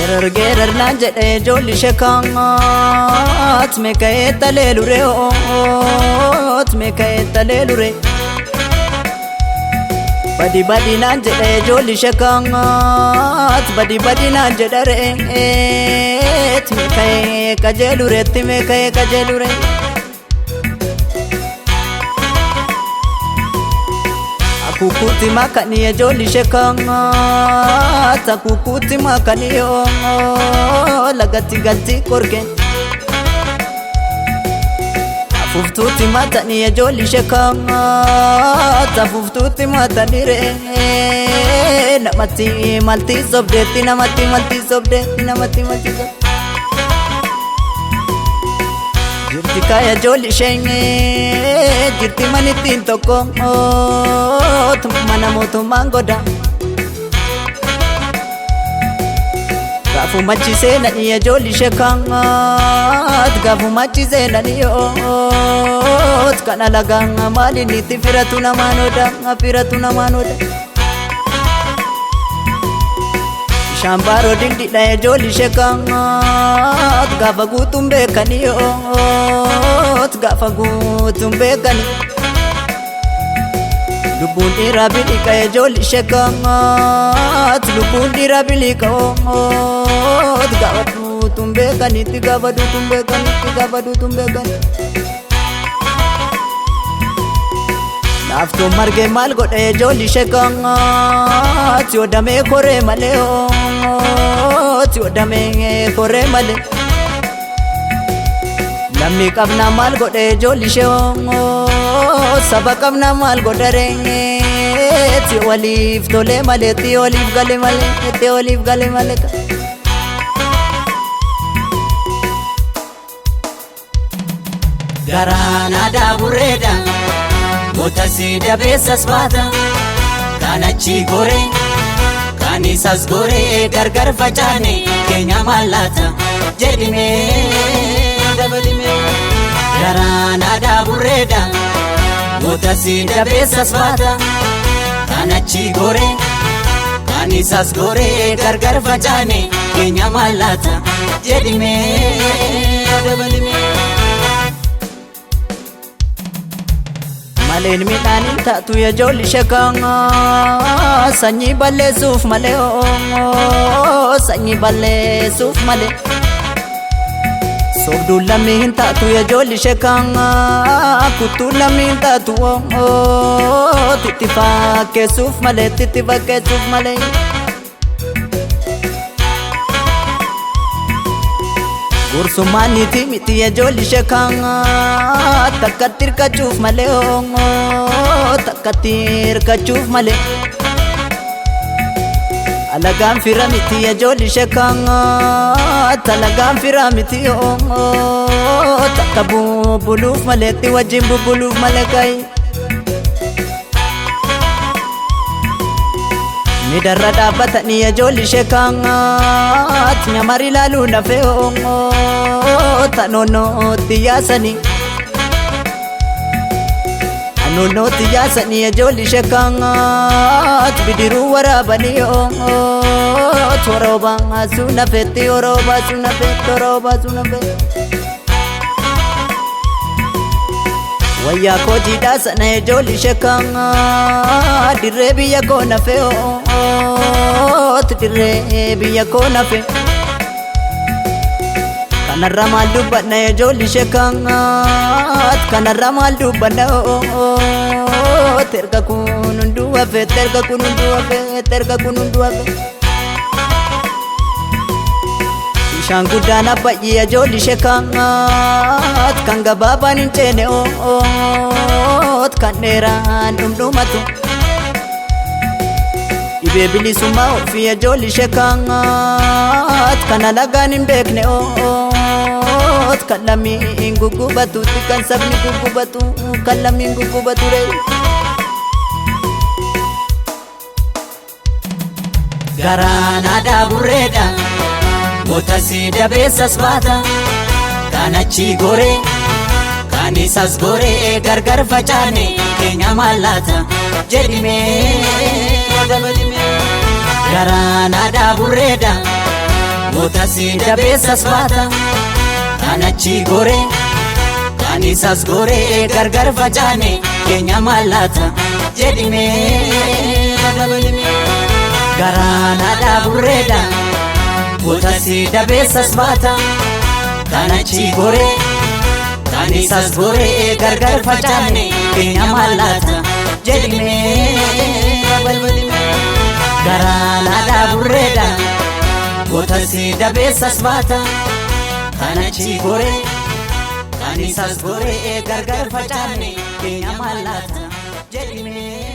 Gerar gerar naan jedhe ijoolli sheekaat meeka'ee talee lure oot meeka'ee talee lure. Badi badi naan jedhe ijoolli sheekaat badi badi naan jedhe re'eet meeka'ee qajeelureetti meeka'ee qajeelure. Akukuti makani ijoolli sheekaat akukuti makani oo lagatti galti korge. Afuuftuutti matani ijoolli sheekaat afuuftuutti matani re'ee namatti malti sobdeetti namatti malti sobdeetti namatti malti sobdeetti. Jirti kaya ijoolli ishee jirti manittiin tokko mana mootummaan goda. Gaafuma achi seenanii ijoolli sheekaat gaafuma achi seenanii oot kan alagaa maaliin itti firatu namaan oda firatu namaan oda. Bishaan baaroo dildidha ijoolli sheekaat gaafa guutuun beekanii oot gaafa guutuun beekanii. Lubbuun dhiiraa biliqa ijoolli sheekaat lubbuun dhiiraa biliqa oot gaafa duutuun beekanitti gaafa duutuun beekanitti gaafa duutuun beekanii. Laaftuun margee maal godhe ijoolli sheekaat yoo damee koree malee oot yoo damee koree malee. Lammii qabnaa maal godhe ijoolli ishee saba qabnaa maal godhe reetti waliif tolee malee itti waliif gale malee itti waliif gale malee. Garaan aadaa burreedha goota si dabeessas baata kan achi goree kan isas goree gargar facaane keenya mallaata jedhimee dabalimee. Garaan aadaa burreedha goota si dabeessas baata kan achi goree kan isas goree gargar facaane keenya mallaata jedhimee dabalimee. Maleen midhaan hin taatu ijoolli sheekaa sanyii balleessuuf malee sanyii balleessuuf malee. Soobduun lammii hin taatu ijoolli sheekaa kuttuun lammii hin taatu itti fakkeessuuf malee itti fakkeessuuf malee. Gursummaan niitii miti ijoolli sheekaa takkatti hirkachuuf malee takkatti hirkachuuf malee. Alagaan fira miti ijoolli sheekaa alagaan fira miti takka bubbuluuf malee itti wajjin bubbuluuf malee kayi. Midarra dhaabbatanii ijoolli sheekaat nyamari ilaaluu nafee tanoonootti yaasanii. Anoonootti yaasanii ijoolli sheekaat bidiruu waraabanii torooba suunafetti orooba suunafetti orooba suunafetti. Wayyaa koo jiidhaa sana ijoolli sheekaa dirree biyya koo nafee dirree biyya koo nafee. Kanarra maal dubbanna ijoolli sheekaa kanarra maal dubbanna erga kun hunduu hafe erga kun hunduu hafe erga kun hunduu hafe. Bishaan guddaan abbayyee ijoolli sheekaat kan gabaabaan hin ceene oot kan dheeraan dhumdhumatu. Dhibee bilisummaa ofii ijoolli sheekaat kan alagaan hin beekne oot kan lammiin guggubatutti kan sabni guggubatu kan lammiin guggubatu ree. Garaan aadaa burreedha goota si dabeessas baata kan achi goree kan isas goree gargar facaane keenya mallaata jedhimee dabalimee. Garaan aadaa burreedha Goota si dabeessas baata. Kan achi goree kan isas goree gargar facaane keenya mallaata jedhimee dabalime. Garaan aadaa burreedha. Goota si dabeessas baata. Kan achi goree kan isas goree gargar facaane keenya mallaata jedhimee dabalime. Garaan aadaa burreedha. Goota si dabeessas baata. Kan achi goree kan isas goree gargar facaane keenya mallaata jedhimee.